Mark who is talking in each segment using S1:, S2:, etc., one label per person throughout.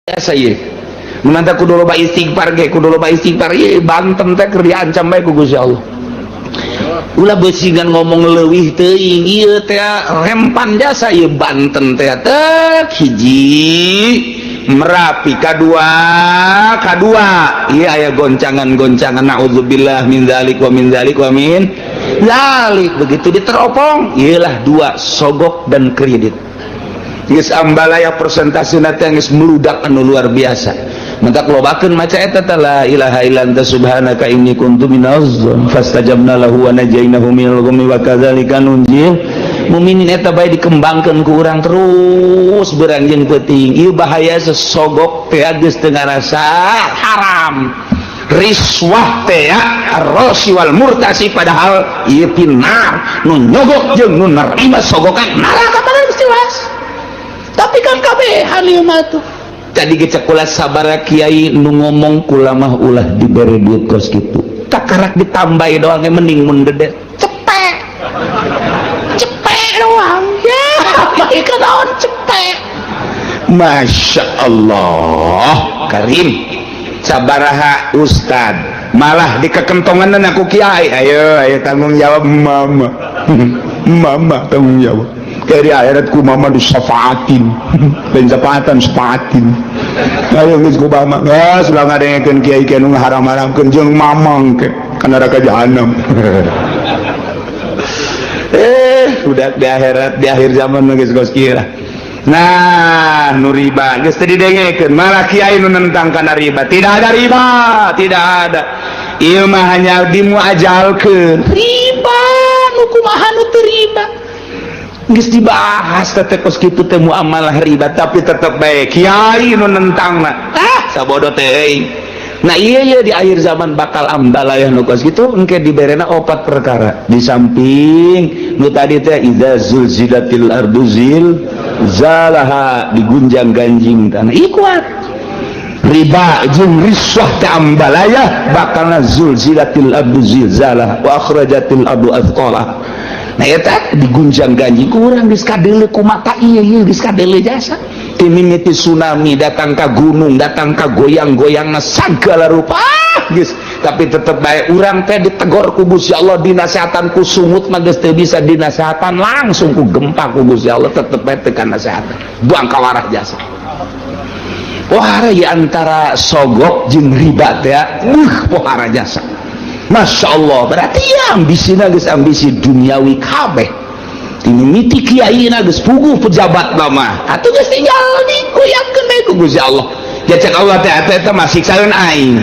S1: Biasa ieu. Mun kudu loba istighfar ge, kudu loba istighfar ieu. Banten teh keur diancam bae ku Gusti Allah. Ulah beusingan ngomong leuwih teuing, ieu teh rempan jasa ieu Banten teh. Tek hiji Merapi, kadua kadua ieu aya goncangan-goncangan, naudzubillah min dzalik wa min dzalik wa min dzalik. Begitu diteropong, iyalah dua, sogok dan kredit. Geus ambalaya, persentase teh geus meludak anu luar biasa. Mentak lobakeun maca eta teh, la ilaha illa anta subhanaka inni kuntu minaz fastajabna lahu wa najainahu minal ghammi wa kadzalika nunjil muminin. Eta bae dikembangkeun ku urang terus berang jeung peuting. Ieu bahaya sesogok teh geus teu ngarasa haram, riswah teh, arrasi wal murtasi, padahal ieu pinar nu nyogok jeung nu nerima sogokan neraka, padahal geus jelas. Tapi kan kabehan ieu mah tuh. Tadi ge cek kula, sabara kiai nu ngomong kula mah ulah dibere duit kos kitu, takarak ditambahi doang, mending mun gede cepek cepek doang ya, baik naon cepek. Masya Allah Karim, sabaraha ustad malah dikekentongan aku kiai. Ayo ayo, tanggung jawab mama, mama tanggung jawab. Kayak di akhirat ku mama disafaatin, lain syafaatan, syafaatin. Ayo geus ku mama geus ulah ngadengekeun kiai kiai nu ngaharam-haramkeun jeung mamang ke kana neraka jahanam. Udah di akhirat, di akhir zaman geus kos kieu. Nah, nu riba geus teu didengekeun, malah kiai nu nentang kana riba. Tidak ada riba, tidak ada. Ieu mah hanya dimuajalkeun. Riba nu kumaha nu teu riba? Geus dibahas teh kos kitu teh muamalah riba, tapi tetep bae kiai nu nentang mah. Ah, sabodo teh. Nah, iya iya, di akhir zaman bakal ambalayah nu kos kitu. Engke diberena opat perkara di samping nu tadi teh, idza zulzilatil ardu zilzalaha, digunjang ganjing tanah. Ih, kuat riba jeung riswah teh, ambalayah bakal zulzilatil ardu zilzalah wa akhrajatil ardu athqalaha. Nah, eta digunjang ganjing kurang geus kadeuleu ku mata. Ieu ieu geus kadeuleu jasa ti mimiti tsunami datang ka gunung, datang ka goyang-goyangna sagala rupa geus. Tapi tetep bae urang teh ditegor ku Gusti Allah, dinasehatan ku sungut mah geus teu bisa dinasehatan, langsung ku gempa ku Gusti Allah. Tetep bae teu nasehatan, buang kawarah jasa. Pohara ya antara sogok jeung riba teh, pohara jasa. Masya Allah, berarti ya ambisi geus ambisi duniawi kabeh. Ini miti kiai geus puguh pejabat mah atuh geus tinggal digoyangkeun bae ku Gusti Allah. Ya cek Allah teh, eta eta mah siksaeun aing.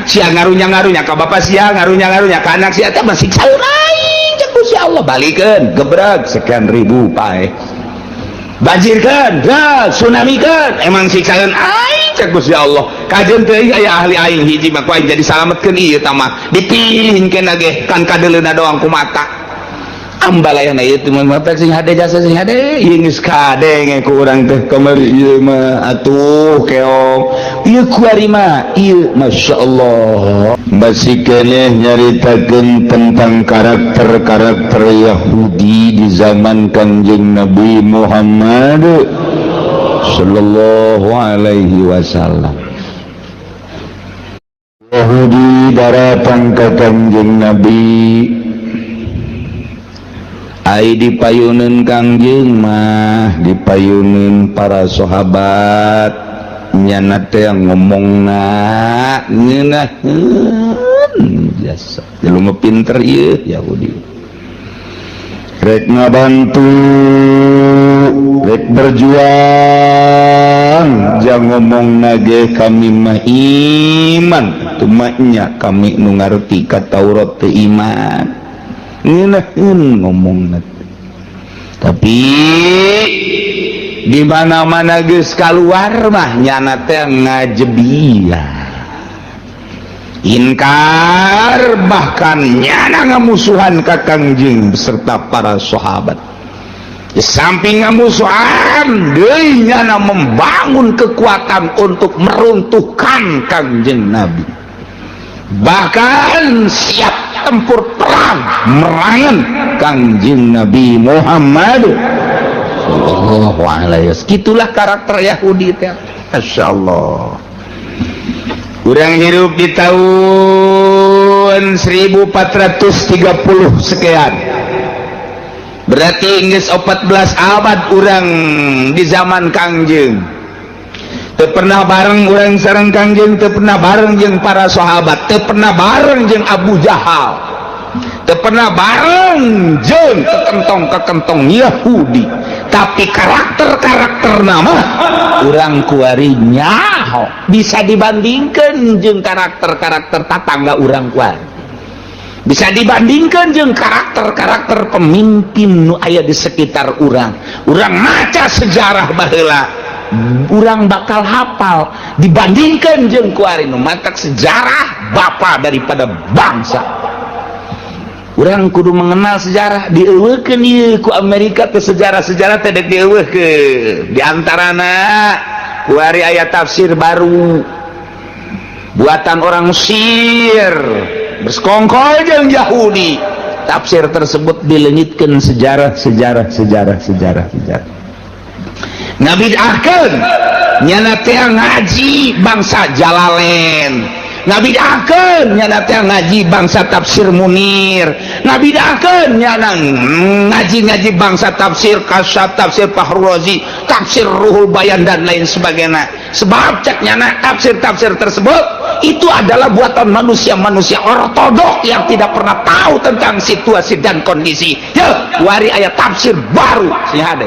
S1: Sia ngarunya-ngarunya ka bapak sia, ngarunya-ngarunya ka anak sia, teh mah siksaeun aing cek Gusti Allah. Balikeun gebreg sekian ribu pae, banjirkan, tsunami kan emang siksaeun aing cek Gusti Allah. Kajeun teuing aya ahli aing hiji mah ku aing jadi salametkeun. Ieu tah mah dipilihkeun ge kan kadeuleuna doang ku mata. Ambalayana ieu teh mah sing hade jasa, sing hade ieu geus kadenge ku urang teh kamari. Ieu mah atuh keong ieu kuari mah ieu. Masya Allah.
S2: Masih keneh nyaritakeun tentang karakter-karakter Yahudi di zaman Kangjeng Nabi Muhammad sallallahu alaihi wasallam. Yahudi daratang ka Kangjeng Nabi.
S1: Ai dipayuneun Kangjeng mah, dipayuneun para sahabat, nyana teh ngomongna ngeunaheun jasa. Jelema pinter ieu Yahudi.
S2: Rek ngabantu, rek berjuang, jangan ngomong nage kami mah iman tumanya, kami nu ngarti ka Taurat teh iman, ngeunaheun ngomongna.
S1: Tapi di mana-mana geus kaluar mah nyana teh ngajebiah, inkar, bahkan nyana ngamusuhan ka Kangjeng beserta para sahabat. Di samping ngamusuhan deui, nyana membangun kekuatan untuk meruntuhkan Kangjeng Nabi, bahkan siap tempur perang merangan Kangjeng Nabi Muhammad sallallahu alaihi wasallam. Itulah karakter Yahudi teh.
S2: Masya Allah, urang hirup di tahun 1430 sekian, berarti geus 14 abad urang di zaman Kangjeng. Teu pernah bareng urang sareng Kangjeng, teu pernah bareng jeung para sahabat, teu pernah bareng jeung Abu Jahal, teu pernah bareng jeung kekentong-kekentong Yahudi, tapi karakter-karakter nama urang kuari nyaho bisa dibandingkan jeung karakter-karakter tatangga urang kuari, bisa dibandingkan jeung karakter-karakter pemimpin nu aya di sekitar urang. Urang maca sejarah baheula, urang bakal hafal dibandingkan jeung kuari. Nu matak sejarah bapa daripada bangsa. Urang kudu mengenal sejarah. Dieuweuhkeun ieu ku Amerika ke sejarah-sejarah teh dek dieuweuhkeun. Di antarana kuari aya tafsir baru buatan orang Mesir bersekongkol jeung Yahudi. Tafsir tersebut dileungitkeun sejarah, sejarah, sejarah, sejarah, sejarah. Ngabidahkeun nyana teh ngaji bangsa Jalalain, ngabidahkeun nyana teh ngaji bangsa tafsir Munir, ngabidahkeun nyana ngaji-ngaji bangsa tafsir Kasyaf, tafsir Fahrul Razi, tafsir Ruhul Bayan, dan lain sebagainya. Sebab cek nyana tafsir-tafsir tersebut itu adalah buatan manusia-manusia ortodok yang tidak pernah tahu tentang situasi dan kondisi. Ya, wari aya tafsir baru sing hade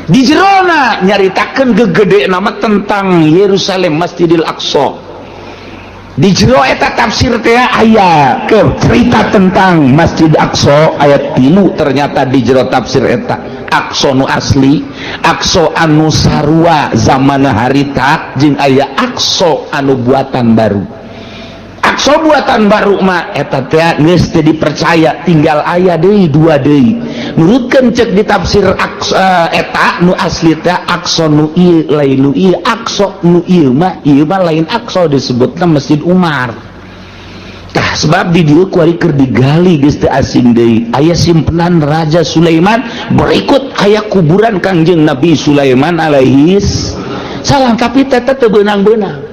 S2: di jerona nyaritakeun gegede nama tentang Yerusalem, Masjidil Aqsa. Di jero eta tafsir teh aya ke cerita tentang Masjid Aqsa ayat 3. Ternyata di jero tafsir eta Aqsa nu asli, Aqsa anu sarua zaman harita, jeung aya Aqsa anu buatan baru. Aqsa buatan baru mah eta teh geus teu dipercaya, tinggal aya deui dua deui. Nurutkeun cek di tafsir Aqsa eta nu asli teh Aqsa nu ieu lain nu ieu. Aqsa nu ieu mah lain Aqsa, disebutna Masjid Umar. Tah, sebab di dieu kuari keur digali geus teu asing deui, aya simpenan Raja Sulaiman, berikut aya kuburan Kangjeng Nabi Sulaiman alaihi salam, tapi teteh teu beunang-beunang.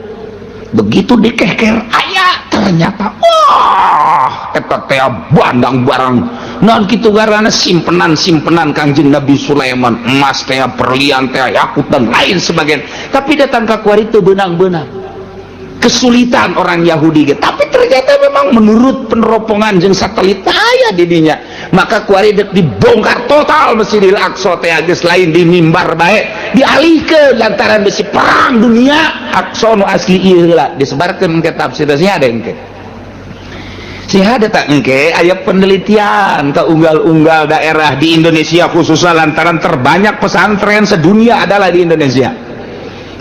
S2: Begitu dikeker aya ternyata, wah, eta teh bandang barang non kitu garana simpenan-simpenan Kangjeng Nabi Sulaiman, emas teh, berlian teh, yakut, dan lain sebagainya. Tapi datang ka kuari teu beunang-beunang, kesulitan orang Yahudi ge. Tapi ternyata memang menurut peneropongan jeung satelit aya di dinya. Maka kuari dek dibongkar total Masjidil Aqsa teh, geus lain di mimbar bae, dialihkeun lantaran besi perang dunia. Aqsa nu asli ieu heula disebarkeun ke tafsir ada engke si ada tak engke aya penelitian ke unggal-unggal daerah di Indonesia, khususnya lantaran terbanyak pesantren sedunia adalah di Indonesia.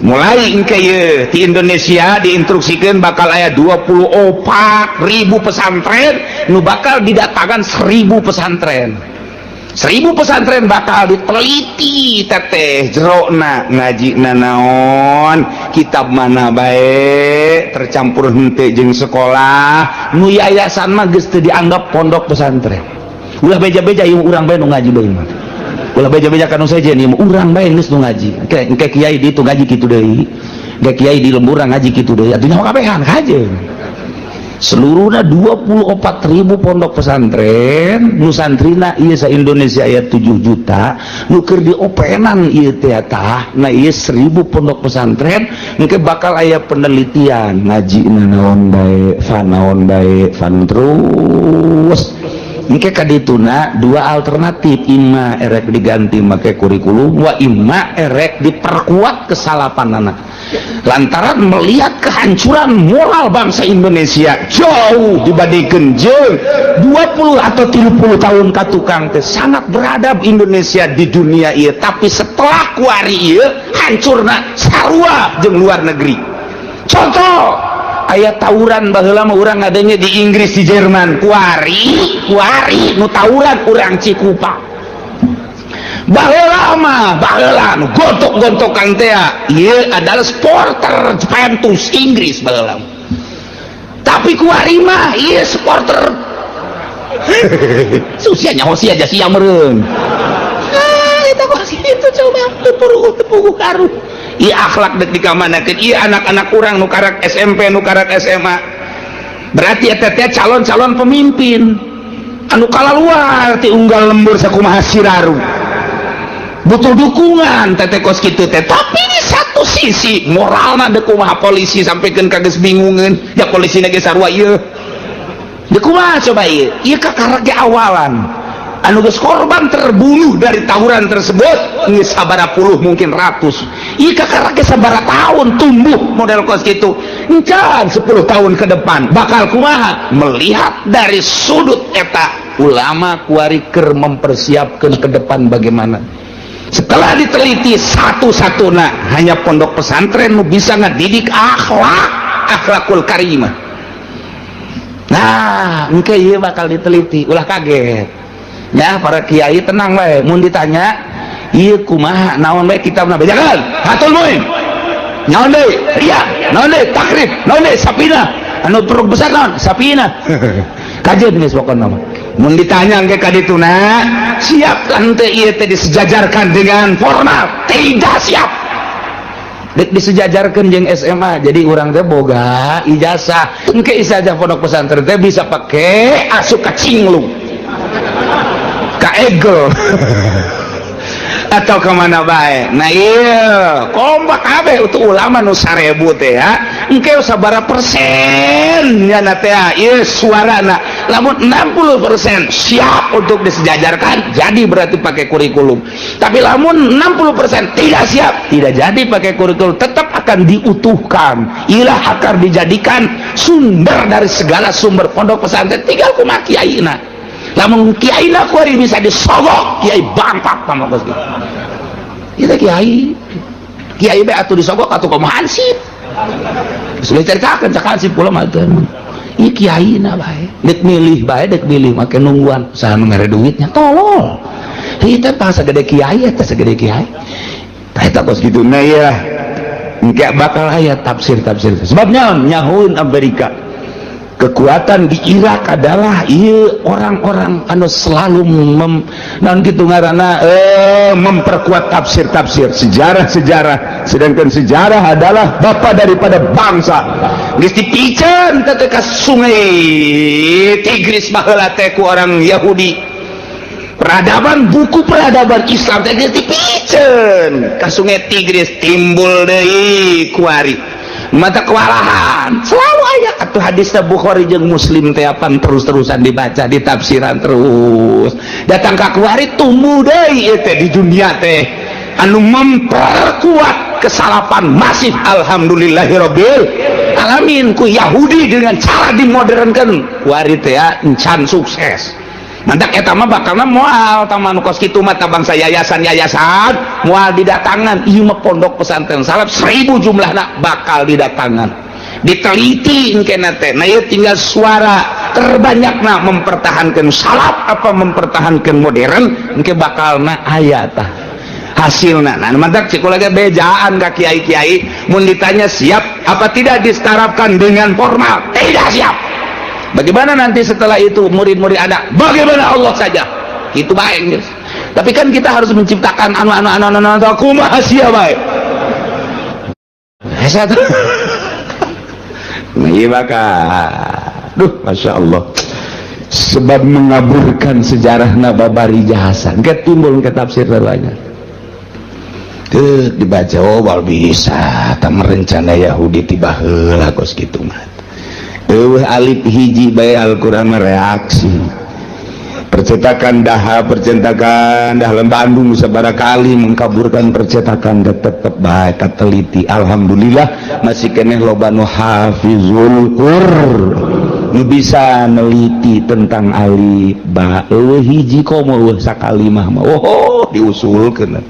S2: Mulai engke ye di Indonesia diinstruksikan bakal aya 24 ribu pesantren, nu bakal didatangkan 1000 pesantren. 1000 pesantren bakal diteliti teteh jerona, ngaji nanaon, kitab mana bae, tercampur hente jeung sekolah. Nu yayasan mah geus teu dianggap pondok pesantren. Ulah beja-beja ieu, urang bae nu ngaji deui mah. Ulah beja-beja kanu sejen, ieu urang bae geus nu ngaji. Engke engke kiai di itu ngaji kitu deui, engke kiai di lemburan ngaji kitu deui, atuh nyaho kabehan kajeun. Seluruhnya 24 ribu pondok pesantren nu santrina ieu sa Indonesia aya 7 juta, nu keur diopenan ieu teh tah. Nah, ieu 1000 pondok pesantren engke bakal aya penelitian ngaji naon bae, fan naon bae, fan terus engke kadituna dua alternatif: imma erek diganti make kurikulum, wa imma erek diperkuat kesalapanana, lantaran melihat kehancuran moral bangsa Indonesia jauh dibandingkan jeung 20 atau 30 tahun ka tukang teh sangat beradab Indonesia di dunia ieu, tapi setelah kuari ieu hancurna sarua jeung luar negeri. Contoh, aya tawuran baheula mah urang ngadenge di Inggris, di Jerman. Kuari kuari nu tawuran urang Cikupa. Baheula mah, baheula nu gontok-gontokan teh ieu adalah supporter Juventus Inggris baheula, tapi kuari mah ieu supporter susia nyaho sia aja sia meureun. Ah, eta kok itu coba teu puguh karuh.
S1: Ieu akhlak dek dikamanakeun? Ieu anak-anak urang nu karak SMP, nu karak SMA, berarti eta teh calon-calon pemimpin anu kalaluar ti unggal lembur sakumaha siraru, butuh dukungan teh kos kitu teh. Tapi di satu sisi moralna dek kumaha? Polisi sampaikan ka geus bingungeun ya, polisi ge sarua. Ieu dek kumaha coba ieu? Ieu kakarak ge awalan anu geus korban terbunuh dari tawuran tersebut geus sabaraha puluh, mungkin ratus. Ieu kakarak ge sabaraha tahun tumbuh model kos kitu? Encan 10 tahun ke depan bakal kumaha? Melihat dari sudut eta, ulama kuari keur mempersiapkan ke depan bagaimana. Setelah diteliti satu-satuna, hanya pondok pesantren nu bisa ngadidik akhlak, akhlakul karimah. Nah, engke ieu bakal diteliti. Ulah kaget ya para kiai, tenang bae. Mun ditanya ieu kumaha, naon bae kitabna, bejakeun Fathul Muin, naon deui, iya, naon deui, Takrib, naon deui, Sapina, anu peruk besar naon, Sapina, kajeun geus. Pokona mah mun ditanya engke ka dituna, siap kan teh ieu teh disejajarkan dengan formal? Tidak siap. Dek disejajarkan jeung SMA, jadi urang teh boga ijazah. Engke ijazah pondok pesantren teh bisa pake asup ka Cinglung, ka Ego, atau kemana bae. Nah, iya, kompak kabeh untuk ulama nu 1000 teh ya. Engke sabaraha persen nya teh ieu suarana? Lamun 60% siap untuk disejajarkan, jadi berarti pakai kurikulum. Tapi lamun 60% tidak siap, tidak jadi pakai kurikulum, tetap akan diutuhkan, ilah akan dijadikan sumber dari segala sumber pondok pesantren. Tinggal kumaha kiaina. Lamun kiai na kuari bisa disogok, kiai bangpak sama kos kita. Kiai kiai be atuh disogok atuh, kumaha hansip sudah ceritakan cak hansip kula mah teu. Ieu kiai na bae dek milih bae, dek milih make nungguan saha nu mere duitnya. Tolol ieu teh, pas sagede kiai eta, sagede kiai eta kos kitu. Nah ya, engke bakal aya tafsir-tafsir. Sebabnya nyahuin Amerika kekuatan di Irak adalah iya orang-orang anu selalu mem, non gitu ngaranna, memperkuat tafsir-tafsir sejarah-sejarah, sedangkan sejarah adalah bapak daripada bangsa. Geus dipiceun teh ka sungai Tigris baheula teh ku orang Yahudi peradaban, buku peradaban Islam teh geus dipiceun ka sungai Tigris, timbul deui kuari mata kewalahan. Selalu aya atuh hadis Bukhari jeung Muslim teh, apan terus-terusan dibaca, ditafsiran terus, datang ka kuari tumbuh deui ieu teh di dunia teh anu memperkuat kesalafan masif. Alhamdulillahirabbil alamin, ku Yahudi dengan cara dimodernkan kuari teh ya, encan sukses. Mantak eta mah bakalna moal taman kos kitu mah bangsa yayasan-yayasan moal didatangan. Ieu mah pondok pesantren salaf 1000 jumlahna bakal didatangan, diteliti engkena teh. Nah, ieu tinggal suara terbanyakna mempertahankan salaf apa mempertahankan modern, engke bakalna aya tah hasilna. Nah, mantak cik lagi bejaan ka kiai-kiai, mun ditanya siap apa tidak disetarapkan dengan formal, tidak siap. Bagaimana nanti setelah itu murid-murid ada? Bagaimana Allah saja itu baik guys. Tapi kan kita harus menciptakan anu anu anu anu anu, kumaha sia bae. Hese tuh. Nah, iya bakal. Duh, Masya Allah. Sebab mengaburkan sejarah nababari jasa. Engke timbul ke tafsir banyak. Tuh dibaca, oh bal bisa tak merencana Yahudi tiba heula kos kitu mah. Eueuh alif hiji bae Al-Qur'an reaksi. Percetakan daha, percetakan dah Bandung sabaraha kali mengkaburkan percetakan, tetep bae kateliti. Alhamdulillah masih keneh loba nu hafizul Qur, nu bisa neliti tentang alif ba. Eueuh hiji komo, eueuh sakalimah mah, oh diusulkeun deh.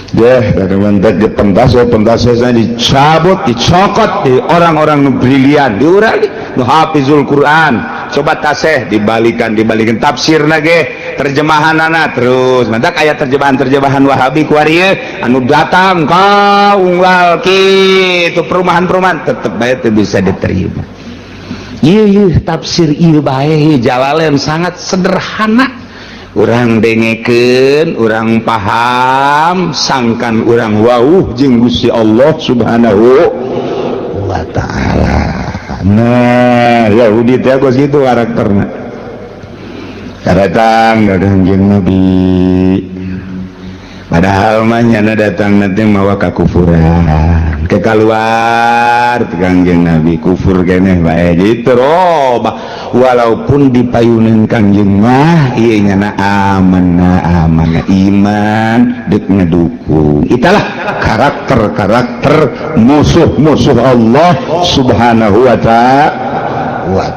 S1: Mantap di pentas pentas dicabut, dicokot di orang-orang nu brilian, diurang nu hafizul Quran. Coba taseh dibalikan, dibalikan tafsir ge, terjemahan anak terus. Mantap kayak terjemahan-terjemahan Wahabi kuari anu datang ka unggal kitu perumahan-perumahan, tetep bae teu bisa diterima. Iya iya tafsir ieu bae Jalalain sangat sederhana.
S2: Urang dengekeun, urang paham, sangkan urang wauh jeung Gusti Allah Subhanahu wa taala. Nah, Yahudi teh kos kitu karakterna. Datang Kanjeng Nabi, padahal mah nyana datang nanti mawa kakufuran ke keluar Kangjeng Nabi kufur keneh bae gitu robah. Walaupun dipayunan Kangjeng mah ieu nyana amanah, amanah iman dek ngedukung. Itulah karakter-karakter musuh-musuh Allah Subhanahu wa ta'ala.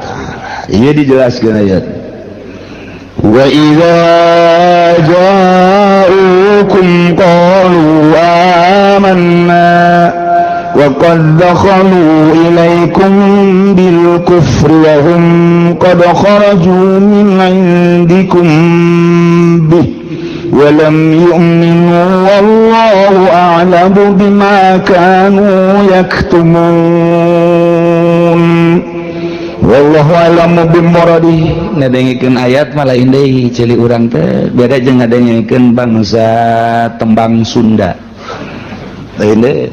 S2: Ini dijelaskan ayat. وَإِذَا جَاءُوكُمْ قَالُوا آمَنَّا وَقَدْ دَخَلُوا إِلَيْكُمْ بِالْكُفْرِ وَهُمْ قَدْ خَرَجُوا مِنْ عِنْدِكُمْ بِهِ وَلَمْ يُؤْمِنُوا وَاللَّهُ أَعْلَمُ بِمَا كَانُوا يَكْتُمُونَ wallahu a'lamu bimuradi.
S1: Ngadengikeun ayat malah deui ceuli urang teh beda jeung ngadengikeun bangsa tembang Sunda. Lain deui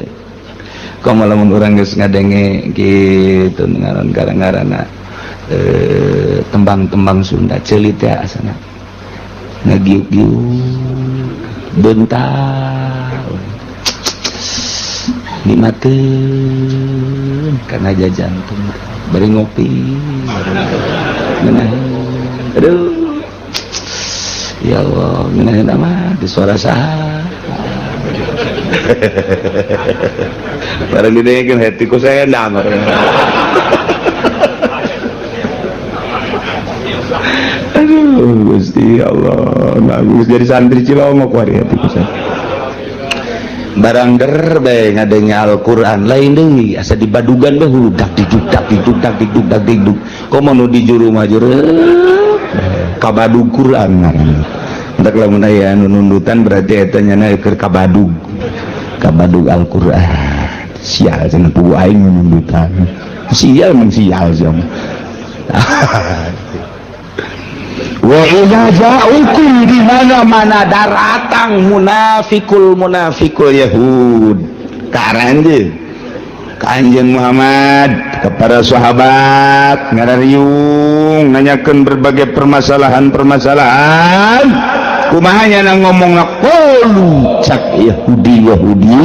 S1: komo lamun urang geus ngadenge kitu ngaran ngaran-ngaranna tembang-tembang Sunda, ceuli teh asana ngagiuk-giuk bentar nikmatin karena jantung bari ngopi. Aduh ya Allah, ngeunaheun amat di suara saha. Barang didengekeun hati ku saya endang. Aduh Gusti Allah, bagus jadi santri Cilongok wari hati ku saya. Barang der bae ngadenge Al-Qur'an lain deui asa dibadugan bae hudak dijuk dak dijuk dak dijuk dak dijuk. Komo nu di juru mah juru kabadug Qur'an ngaranna. Entak lamun aya anu nundutan berarti eta nyana keur kabadug. Kabadug Al-Qur'an. Sial cenah pugu aing nundutan. Sial mun sial sia.
S2: Wa idza ja'ukum, di mana-mana daratang munafikul munafikul Yahud ka aranjeun ka Anjeun Muhammad kepada sahabat ngarariung nanyakeun berbagai permasalahan-permasalahan. Kumaha nya ngomong qalu cak Yahudi Yahudi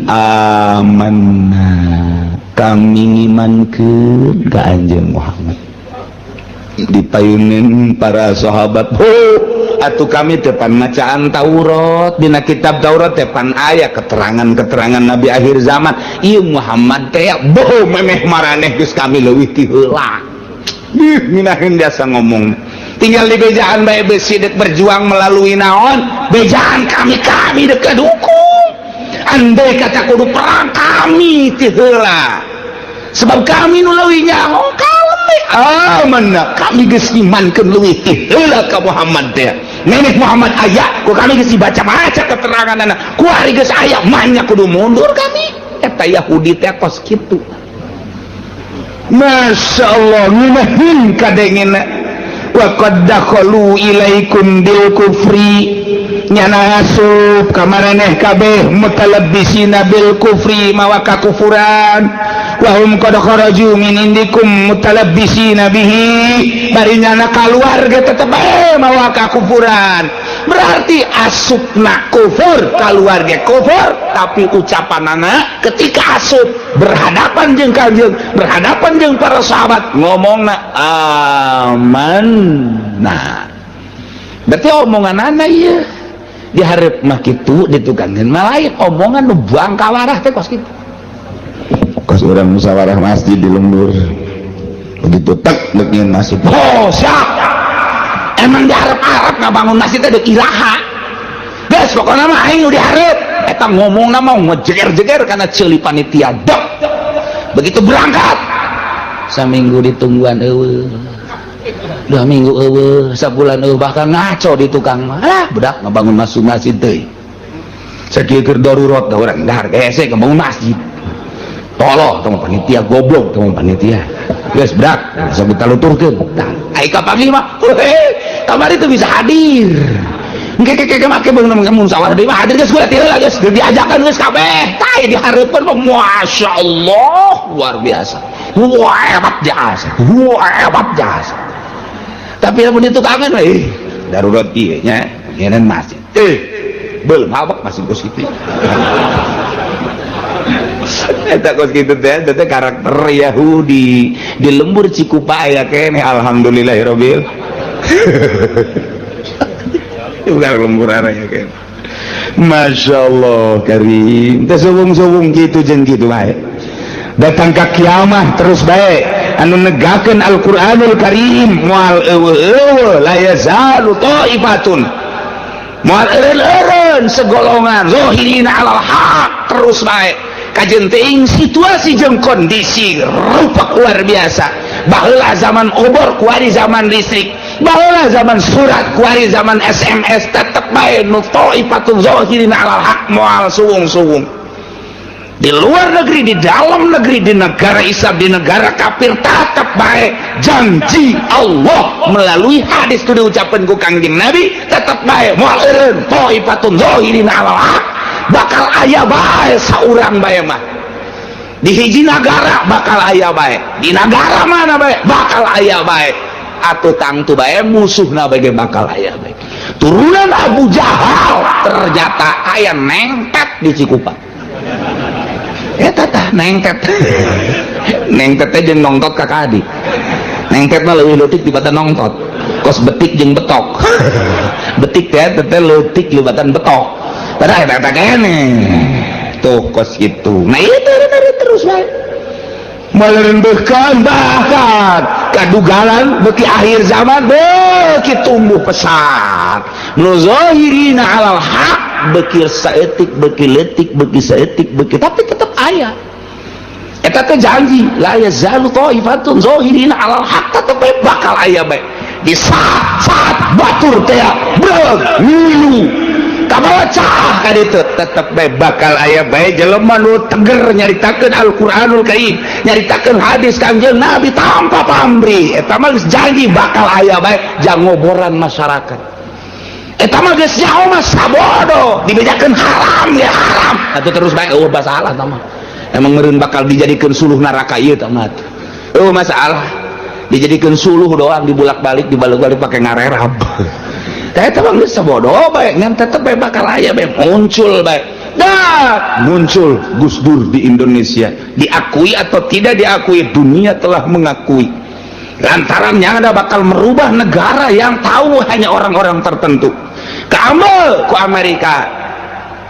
S2: amanna, kami ngimankeun ka Anjeun Muhammad. Dipayunin para sahabat, atuh kami depan macaan Taurat, dina kitab Taurat depan aya keterangan-keterangan nabi akhir zaman. Ieu Muhammad teh boh memeh maraneh geus kami leuwih ti heula. Ih ngeunaheun biasa ngomong. Tinggal di bejaan bae besi dek berjuang melalui naon? Bejaan kami kami dek dukung. Andai kata kudu perang kami ti heula. Sebab kami nu leuwih nyaho amanah, kami geus imankeun leuwih ti heula ka Muhammad teh. Nenek Muhammad aya, ku kami geus dibaca-baca keteranganna. Kuari geus aya, manya kudu mundur kami. Eta Yahudi teh kos kitu. Masya Allah, ngeunaheun kadengena. Wa qad dakhalu ilaikum bil kufri, nyana asup ka maraneh kabeh mutalabbisina bil kufri mawa kakufuran. Wahum qad kharaju min indikum mutalabbisina bihi, bari nyana kaluar ge tetep bae mawa kakufuran. Berarti asupna kufur, kaluar ge kufur, tapi ucapanana ketika asup berhadapan jeung Kanjeng, berhadapan jeung para sahabat ngomongna amanna. Berarti omonganana ieu dihareup mah kitu ditukangkeun mah lain, omongan nu bangkawarah teh kos kitu. Kos urang musyawarah masjid di lembur begitu tek dek masjid, oh siap. Emang diharap-harap ngabangun masjid teh dek iraha geus pokona mah aing nu dihareup. Eta ngomongna mah ngejeger-jeger kana ceuli panitia dek. Begitu berangkat saminggu ditungguan eueuh, 2 minggu eueuh, sabulan eueuh, bahkan ngaco di tukang mah. Alah budak ngabangun masjid masjid teuing sakieu keur darurat da urang dahar hese ngabangun masjid. Tolong tong panitia goblok tong panitia geus brak sok ditaluturkeun. Tah
S1: Ai kapanggih mah, kamari itu bisa hadir. Engke ke ke make beunang musyawarah deui mah hadir geus kula tieu geus diajakan geus kabeh. Tah dihareupeun mah, Masya Allah, luar biasa. Wah, hebat jasa. Wah, hebat jasa. Tapi lamun itu kangen, eh, darurat ieu nya, nyeun masjid. Eh, belum habak masih kos kitu. Eta kos kitu teh, teh karakter Yahudi di lembur Cikupa aya keneh, alhamdulillahirabbil. Bukan lembur araya keneh. Masya Allah karim. Teh suwung-suwung gitu jeung kitu bae. Datang ka kiamah terus bae anu negakeun Al-Qur'anul Karim moal eueuh-eueuh. La yazalu ta'ifatun, moal eureun-eureun segolongan, zahirina alal haq, terus bae kajeun teuing situasi jeung kondisi rupak luar biasa. Baheula zaman obor, kuari zaman listrik, baheula zaman surat, kuari zaman SMS, tetep bae nu ta'ifatun zahirina alal haq moal suwung-suwung. Di luar negeri, di dalam negeri, di negara Islam, di negara kafir, tetap bae janji Allah melalui hadis itu diucapkan ku Kangjeng Nabi, tetap bae moal eureun thaifatun zahirina alal haq, bakal aya bae saurang bae mah di hiji nagara, bakal aya bae di nagara mana bae bakal aya bae. Atuh tangtu bae musuhna bae bakal aya bae. Turunan Abu Jahal ternyata aya nengtet di Cikupa. Eta tah nengtet, nengtet teh jeung nongtot kakak adik. Nengtet mah leuwih leutik dibatan nongtot, kos betik jeung betok. Betik teh teh leutik libatan betok, padahal eta eta kene tuh kos gitu. Nah, itu terus bae melerembehkan, bahkan kadugalan beki akhir zaman beki tumbuh pesat nu zahirina alal haq, beki saeutik, beki leutik, beki saeutik, beki, tapi tetap aya. Eta teh janji la yazalu thaifatun zahirina alal haq, tetep bae bakal aya bae di saat-saat batur teh breg ngilu kabawa cah ka ditu, tetep bae bakal aya bae jelema nu teger nyaritakeun Al-Qur'anul Karim, nyaritakeun hadis Kangjeng Nabi tanpa pamrih. Eta mah geus janji bakal aya bae jang ngoboran masyarakat. Eta mah geus nyaho mah sabodo dibejakeun haram ya haram atuh, terus bae eueuh masalah. Tah mah emang meureun bakal dijadikeun suluh neraka ieu tah mah, eueuh masalah, dijadikeun suluh doang, dibulak-balik, dibalik-balik pakai ngarerab. Tah eta mah geus sabodo bae, ngan tetep bae bakal aya bae, muncul bae. Dah muncul Gus Dur di Indonesia, diakui atau tidak diakui, dunia telah mengakui lantaran yang ada bakal merubah negara yang tahu hanya orang-orang tertentu. Kamu ku Amerika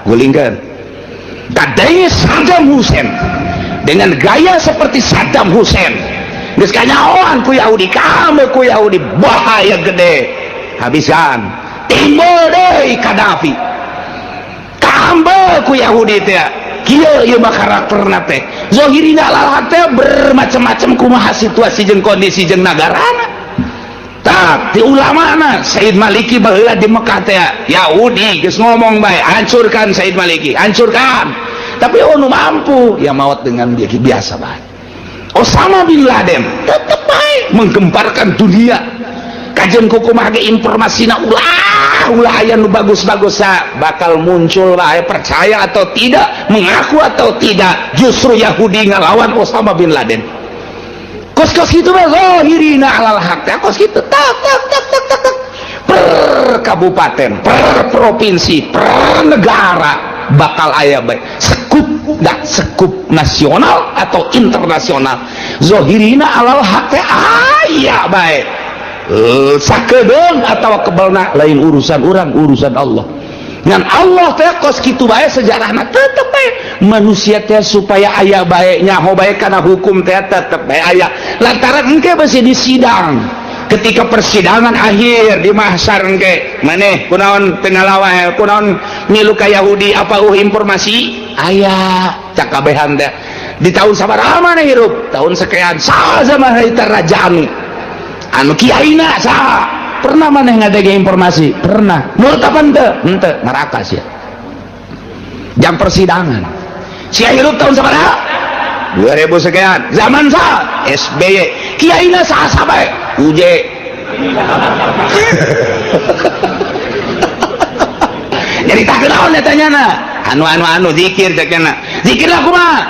S1: gulingkan kadangnya Saddam Hussein dengan gaya seperti Saddam Hussein geus kanyahoan ku Yahudi, kamu ku Yahudi bahaya gede, habisan. Timbul deui Gaddafi, kaambel ku Yahudi teh. Kieu ieu mah karakterna teh zahirina alal teh bermacam-macam kumaha situasi jeung kondisi jeung nagarana. Tah ti ulamana Said Maliki baheula di Mekah teh, Yahudi geus ngomong bae, "Hancurkan Said Maliki, hancurkan." Tapi oh, nu mampu ya maut dengan biasa bae. Osama bin Laden tetep bae menggemparkan dunia. Kajian kumaha ge informasina ulah ulah aya nu bagus-bagus bakal muncul bae, percaya atau tidak, mengaku atau tidak, justru Yahudi ngalawan Osama bin Laden. Kos-kos gitu mah zahirina alal haq teh kos gitu, tak tak tak tak tak tak, per kabupaten, per provinsi, per negara bakal aya bae, sekup dah, sekup nasional atau internasional, zahirina alal haq teh aya bae. Sakedeung atau kebelna lain urusan orang, urusan Allah. Ngan Allah teh kos kitu bae sejarahna, tetep bae manusia teh supaya aya bae nyaho bae kana hukum teh tetep bae aya, lantaran engke besi di sidang, ketika persidangan akhir di mahsyar engke, maneh kunaon teu ngalawan, kunaon milu ka Yahudi, apa informasi aya cak kabehan teh, di tahun sabaraha maneh hirup, tahun sekian, saha zaman harita raja anu anu kiaina saha, pernah maneh ngadege informasi, pernah, nurut apa henteu? Henteu, neraka sia. Jam persidangan sia hirup tahun sabaraha, 2000 sekian, zaman saha? SBY, kiaina saha sabae UJ. Nyaritakeun naon eta nyana? Anu anu anu zikir cek nyana. Zikir lah kumaha?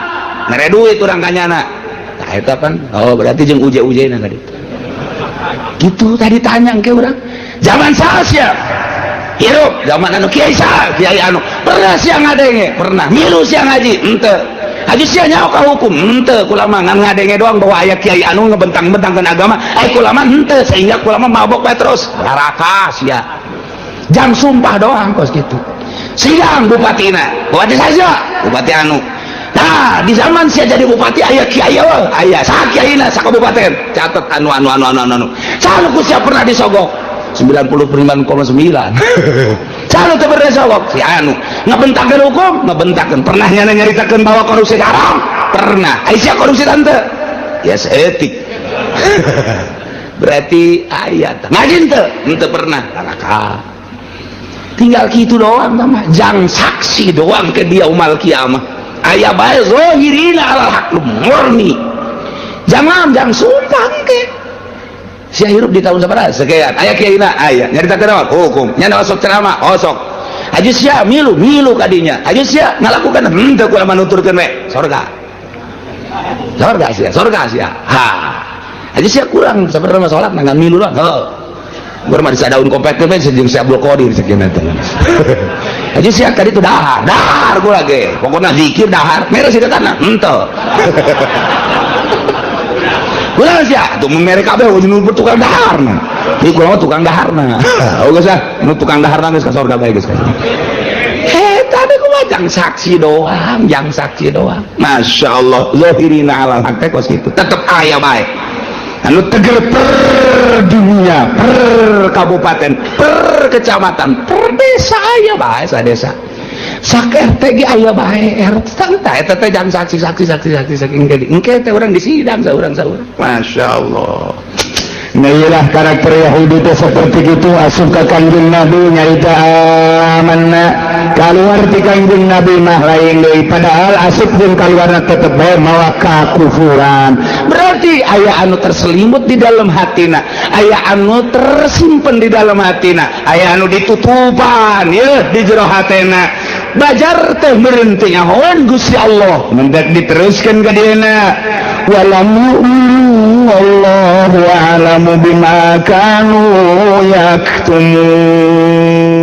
S1: Mere duit urang ka nyana. Tah eta pan. Oh, berarti jeung uje-ujena tadi. Gitu tadi tanya ke urang. Zaman saha sia? Hirup zaman anu kiai saha? Kiai anu. Pernah sia ngadenge? Pernah. Milu sia ngaji? Henteu. Haji sia nyaho ka hukum? Henteu. Kula mah ngan ngadenge doang bahwa aya kiai anu ngebentang-bentangkeun agama. Ai kula mah henteu, sehingga kula mah mabok bae terus. Baraka sia. Jang sumpah doang kos gitu. Sidang bupatina, bupati saja, bupati anu. Nah, di zaman sia jadi bupati aya kiai eueuh, aya saha kiaina sakabupaten. Catet anu anu anu anu anu. Saha nu ku sia pernah disogok? 99,9. Saha nu teu pernah disogok? Si anu. Ngebentangkeun hukum, ngebentangkeun. Pernah nyana nyaritakeun bahwa korupsi haram? Pernah. Ai sia korupsi tante? Ya seetik. Berarti aya teh. Ngaji teu? Henteu pernah. Baraka. Tinggal gitu doang mah, jang saksi doang ke dia umal kiamah. Aya bae zahirina alal haq murni. Jangan jang sumpah ke. Sia hirup di tahun sabaraha? Sekian. Aya kiaina, aya. Nyaritakeun naon? Hukum. Nya osok ceramah, osok. Haji sia milu, milu kadinya. Haji sia ngalakukan henteu kula manuturkeun we. Sorga. Sorga sia, sorga sia. Ha. Haji sia kurang sabarana salat ngan milu doang. Heuh. Gua mah disadaun komplek teh jeung si Abdul Qadir sakieu teh. Haji sia kadi itu dahar, dahar gua lagi. Pokokna zikir dahar, mere si tanah, henteu. Kula sia tuh mere kabeh nu tukang daharna. Ieu kula mah tukang daharna. Oh geus ah, nu tukang daharna geus ka sorga bae geus. Eta teh kumaha jang saksi doang, jang saksi doang. Masya Allah, zahirina alal haq teh kos kitu. Tetep aya bae. Anu teger per dunia, per kabupaten, per kecamatan, per desa aya bae sa desa. Sak RT ge aya bae RT tah eta teh jang saksi saksi saksi saksi saking engke engke teh urang di sidang saurang saurang. Masya Allah.
S3: Nah, iyalah karakter Yahudi teh seperti itu, asup ka Kangjeng Nabi nyarita amanna, keluar ti Kangjeng Nabi mah lain deui, padahal asup jeung kaluarna tetep bae mawa kakufuran.
S1: Berarti aya anu terselimut di dalam hatina, aya anu tersimpen di dalam hatina, aya anu ditutupan ya di jero hatena. Bajar teh meureun teh nyahoan Gusti Allah.
S3: Mendak diteruskan ka dieuna, walam yu'minu wallahu a'lamu bima kanu yaktumun.